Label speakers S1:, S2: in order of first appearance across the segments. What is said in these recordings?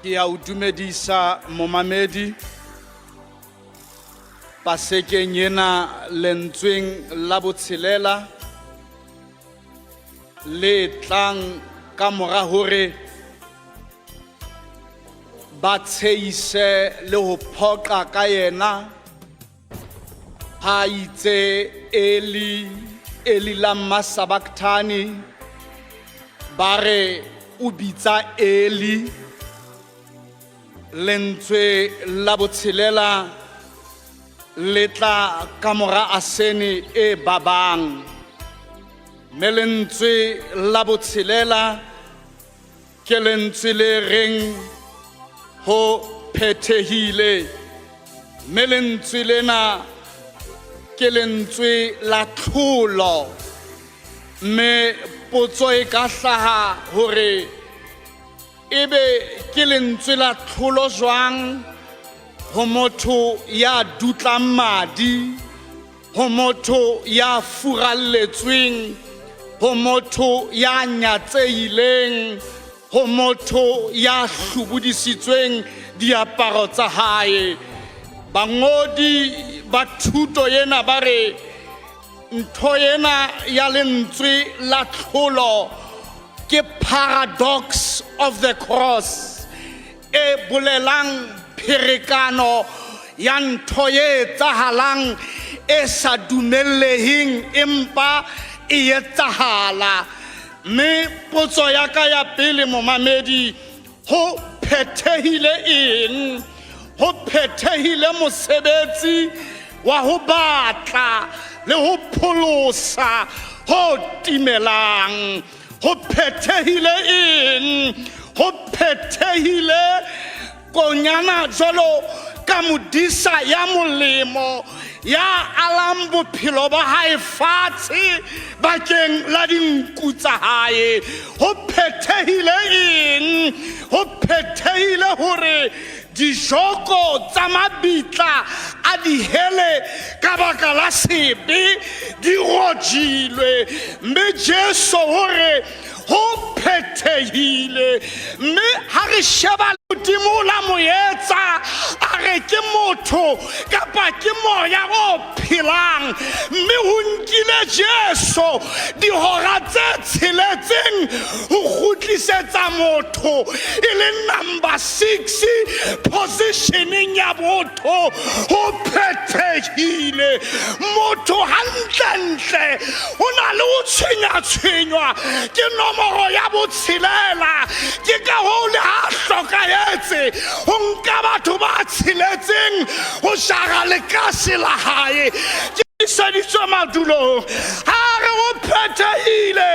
S1: Ke ya o dumedisa momamedi pasekeng ena lentsweng la botshelela le tlang ka mora hore ba tshehise le ho phoqa ka yena ha itse Eli Eli la mmasabakthani ba re o bitsa Eli lentswe la botshelela le tla ka mora asene e babang mme lentswe la botshelela ke lentswe le reng ho phethehile mme lentswe lena ke lentswe la tlholo mme potso e ka hlaha hore ebe ke lentswe la tlholo jwang ho motho ya dutlang madi ho motho ya furalletsweng ho motho ya nyatsehileng ho motho ya hlobodisitsweng diaparo tsa hae bangodi ba thuto ena ba re ntho ena ya lentswe la tlholo ke paradox of the cross e bolelang pherekano ya ntho e etsahalang e sa dumelleheng empa e etsahala mme potso ya ka ya pele momamedi ho phethehile eng ho phethehile mosebetsi wa ho batla le ho pholosa ho timelang ho phethehile eng ho phethehile konyana jwalo ka modisa ya molemo ya alang bophelo ba hae fatshe bakeng la dinku tsa hae ho phethehile eng ho phethehile hore dijoko tsa mabitla a dihele ka baka la sebe di rojilwe mme Jesu o re ho phethehile mme ha re sheba Modimo la mo etsa a re ke motho kapa ke moya o phelang mme ho nkile Jesu dihora tse tsheletseng ho kgutlisetsa motho e leng number 6 positioneng ya botho ho phethehile motho hantlentle ho na le ho tshwenyatshwenywa ke nomoro ya botshelela ke ka hoo le ha hlokahetse ho nka batho ba tsheletseng ho jara lekase la hae ke iseditswe madulong ha re o phethehile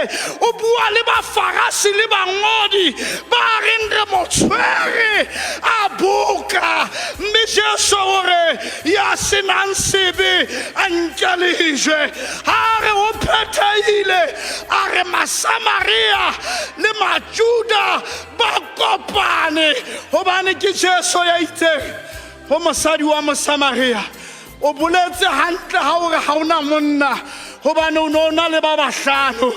S1: o bua le bafarasi le bangodi ba reng re mo tshwere a boka mme jesu o re ya senang sebe a nke lejwe ha re o phethehile a re masamaria le majuda ba kopane hobane ke jesu ya itseng ho mosadi wa mosamaria o boletse hantle ha o re ha o na monna hobane o ne o na le ba bahlano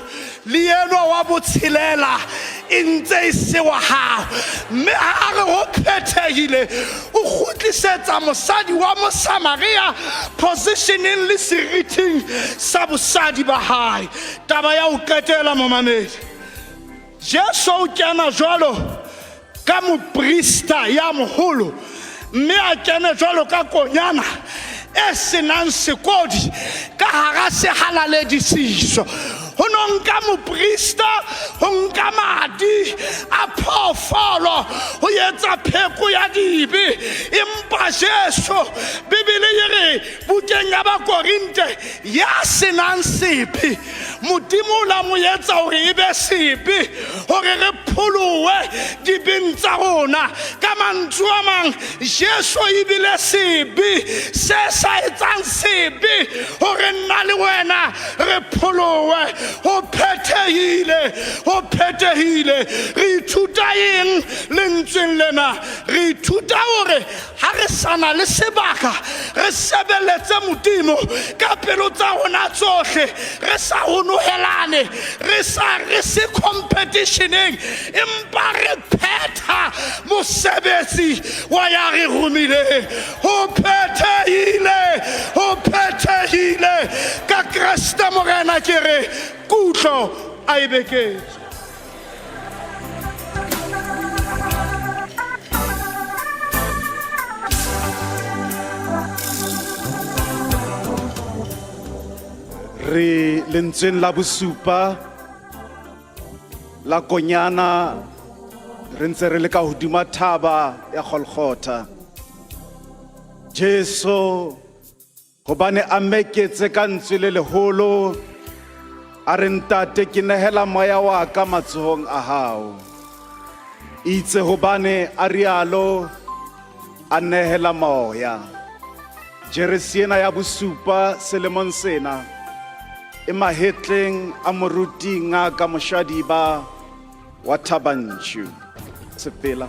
S1: le enwa wa botshelela e ntse e se wa hao mme ha a re ho phethehile o kgutlisetsa mosadi wa mosamaria positioneng le seriting sa bosadi ba hae taba ya ho qetela momamedi Jesu o kena jwalo ka moprista ya moholo mme a kene jwalo ka konyana e senang sekodi ka hara sehalaledisiso ho no nka moprista ho nka madi a phoofolo ho etsa pheko ya dibe empa Jesu Bibele e re bukeng ya Bakorinte ya senang sebe Modimo o la mo etsa hore e be sebe hore re pholohe dibeng tsa rona. Ka mantswe a mang, Jesu e bile sebe se sa etsang sebe hore nna le wena re pholohe. Ho phethehile, ho phethehile. Re ithuta eng lentsweng lena? Re ithuta hore ha Ha re sa na le sebaka, re sebeletse Modimo ka pelo tsa rona tsohle, re sa honohelane, re sa re se competitioneng, empa re phetha mosebetsi wa ya re romileng. Ho phethehile, ho phethehile ka Kreste Morena. Ke re kutlo a e beketswe.
S2: Re lentsweng la bosupa la Konyana, re ntse re le ka hodima thaba ya Golgotha. Jesu hobane a meketse ka ntswe le leholo, a re, "Ntate, ke nehela moya wa ka matsohong a hao." Itse hobane a rialo, a nehela moya. Jeresi ena ya bosupa selemong sena e mahetleng a moruti Ngaka Moshadiba wa Thabanchu. Sepela.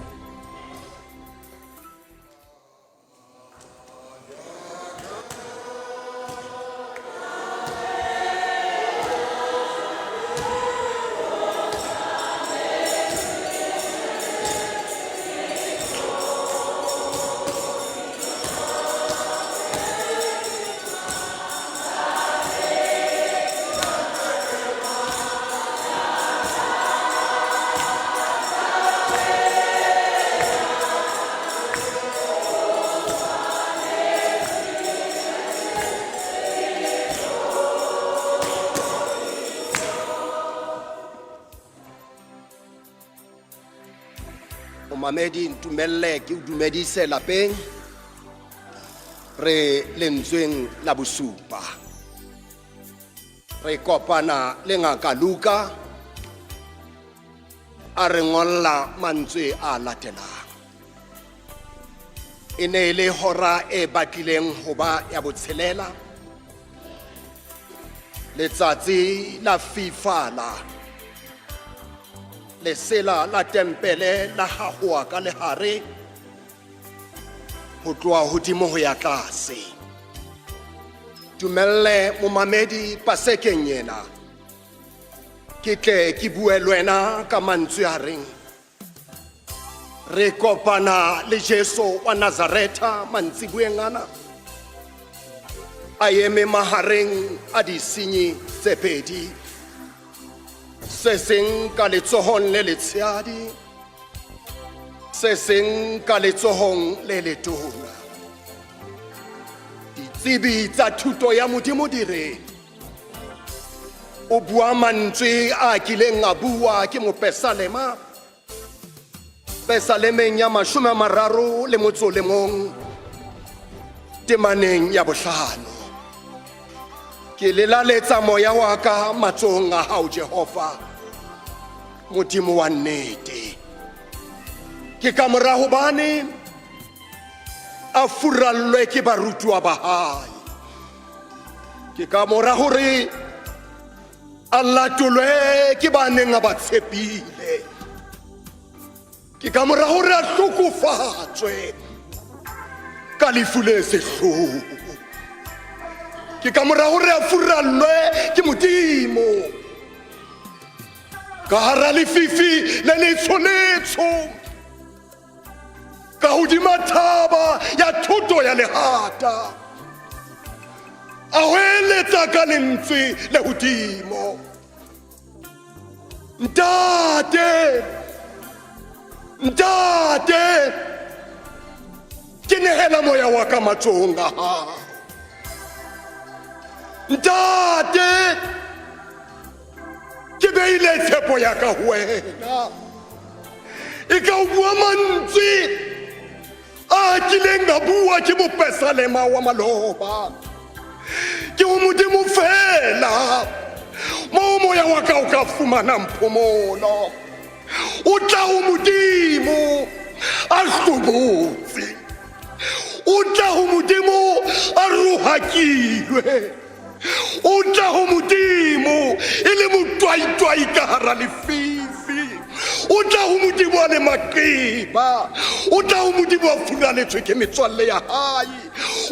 S3: Momamedi, ntumelle ke o dumedise lapeng. Re lentsweng la bosupa, re kopana le ngaka Luka a re ngolla mantswe a latelang. E ne e le hora e batlileng ho ba ya botshelela, letsatsi la fifala, lesela la tempele la hahoa ka lehare ho tloha hodimo ho ya tlase. Dumelle, momamedi, pasekeng ena ke tle ke bue le wena ka mantswe a reng re kopana le Jesu wa Nazaretha mantsibueng ana, a eme mahareng a disenyi tse pedi, se seng ka letsohong le letshehadi, se seng ka letsohong le letona. Ditsebi tsa thuto ya Modimo di re o bua mantswe a kileng a bua ke mopesalema pesalemeng ya 31 temaneng ya 5: "Ke lelaletsa moya wa ka matsohong a hao, Jehova Modimo wa nnete." Ke ka mora hobane a furallwe ke barutuwa ba hae, ke ka mora hore a latolwe ke ba neng a ba tshepile, ke ka mora hore a hlokofatswe ka lefu le sehloho, ke ka mora hore a furallwe ke Modimo ka hara lefifi le letsho-letsho ka hodima thaba ya thoto ya lehata, a hoeletsa ka lentswe le hodimo, "Ntate, Ntate, ke nehela moya wa ka matsohong a hao. Ntate, ke beile tshepo ya ka ho wena." E ka o bua mantswe a kileng a bua ke mopesalema wa maloba: ke ho Modimo fela moo moya wa ka o ka fumanang phomolo. O tla ho Modimo a hlobotse, o tla ho Modimo a rohakilwe, o tla ho Modimo e le motwaitwai ka hara lefifi. O tla ho Modimo a le maqeba. O tla ho Modimo a furaletswe ke metswalle ya hae.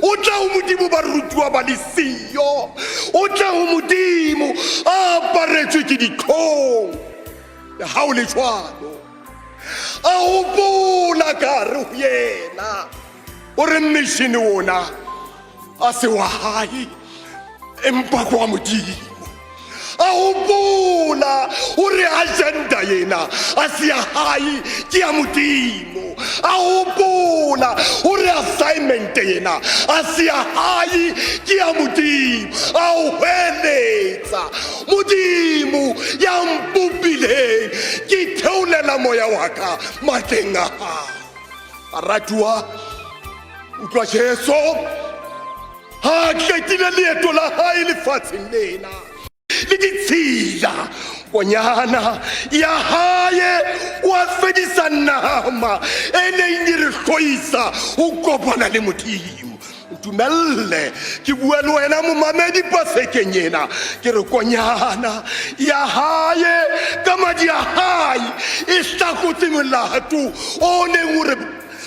S3: O tla ho Modimo barutuwa ba le siyo. O tla ho Modimo a aparetswe ke ditlhong. Le ha o le jwalo, a hopola ka hare ho yena o re mission ona a se wa hae empa ke wa Modimo. A hopola hore agenda ena a se ya hae ke ya Modimo. A hopola hore assignment ena a se ya hae ke ya Modimo. A hweletsa Modimo ya mpopileng, ke theolela moya wa ka matleng a hao. Baratuwa, utlwa Jesu ha a qetile leeto la hae lefatsheng lena le ditshila, konyana ya hae wa fedisa nama e neng e re hloisa ho kopana le Modimo. Ntumelle ke bue le wena momamedi pasekeng ena, ke re konyana ya hae ka madi a hae e hlakotse molato o neng o re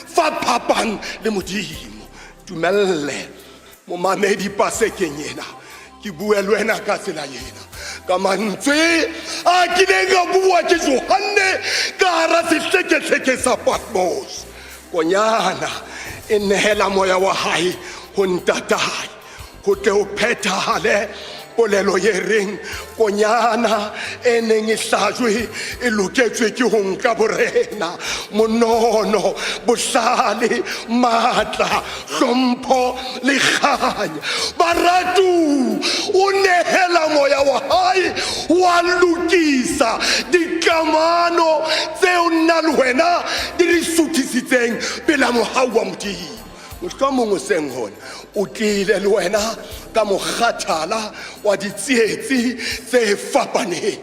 S3: fa phapang le Modimo. Dumelle momamedi pasekeng ena ke bue le wena ka tsela ena, ka mantswe a kileng a bua ke Johanne ka hara sehlekehleke sa Patmos. Konyana e nehela moya wa hae ho ntatae ho tle ho phethahale polelo ye reng konyana e neng e hlajwe e loketswe ke ho nka borena, monono, bohlale, matla, hlompho le kganya. Baratu, o nehela moya wa hae wa lokisa dikamano tseo nna le wena di re suthisitseng pela mohau wa Modimo. Mohlomong hoseng hona o tlile le wena ka mokgathala wa ditsietsi tse fapaneng.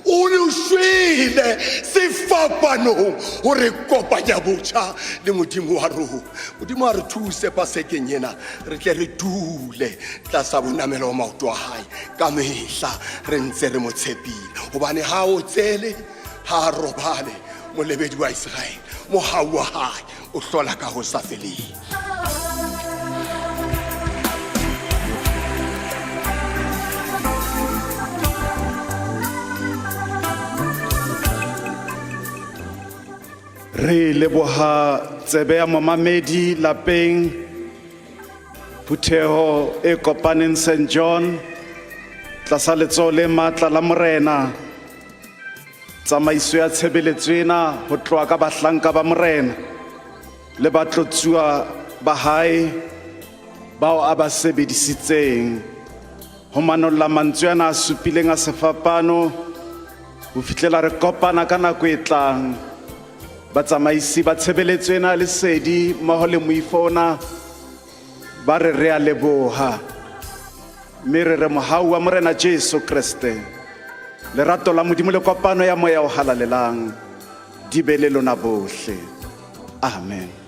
S3: O ne o shwele sefapanong ho re kopanya botjha le Modimo wa rona. Modimo a re thuse pasekeng ena, re tle re dule tlasa bonamelo wa maoto a hae ka mehla, re ntse re mo tshepile, hobane ha o tsele ha a robale. Molebedi wa Iseraele, mohau wa hae o hlola ka ho sa feleng.
S2: Re leboha tsebe ya momamedi lapeng, phutheho e kopaneng St John tlasa letsoho le matla la Morena. Tsamaiso ya tshebeletso ena ho tloha ka bahlanka ba Morena le batlotsuwa ba hae bao a ba sebedisitseng ho manolla mantswe ana a supileng a sefapano ho fihlela re kopana ka nako e tlang. Batsamaisi ba tshebeletso ena ya lesedi mmoho le moifo ona ba re re a leboha, mme re re mohau wa Morena Jesu Kreste, lerato la Modimo le kopano ya Moya o Halalelang di be le lona bohle. Amen.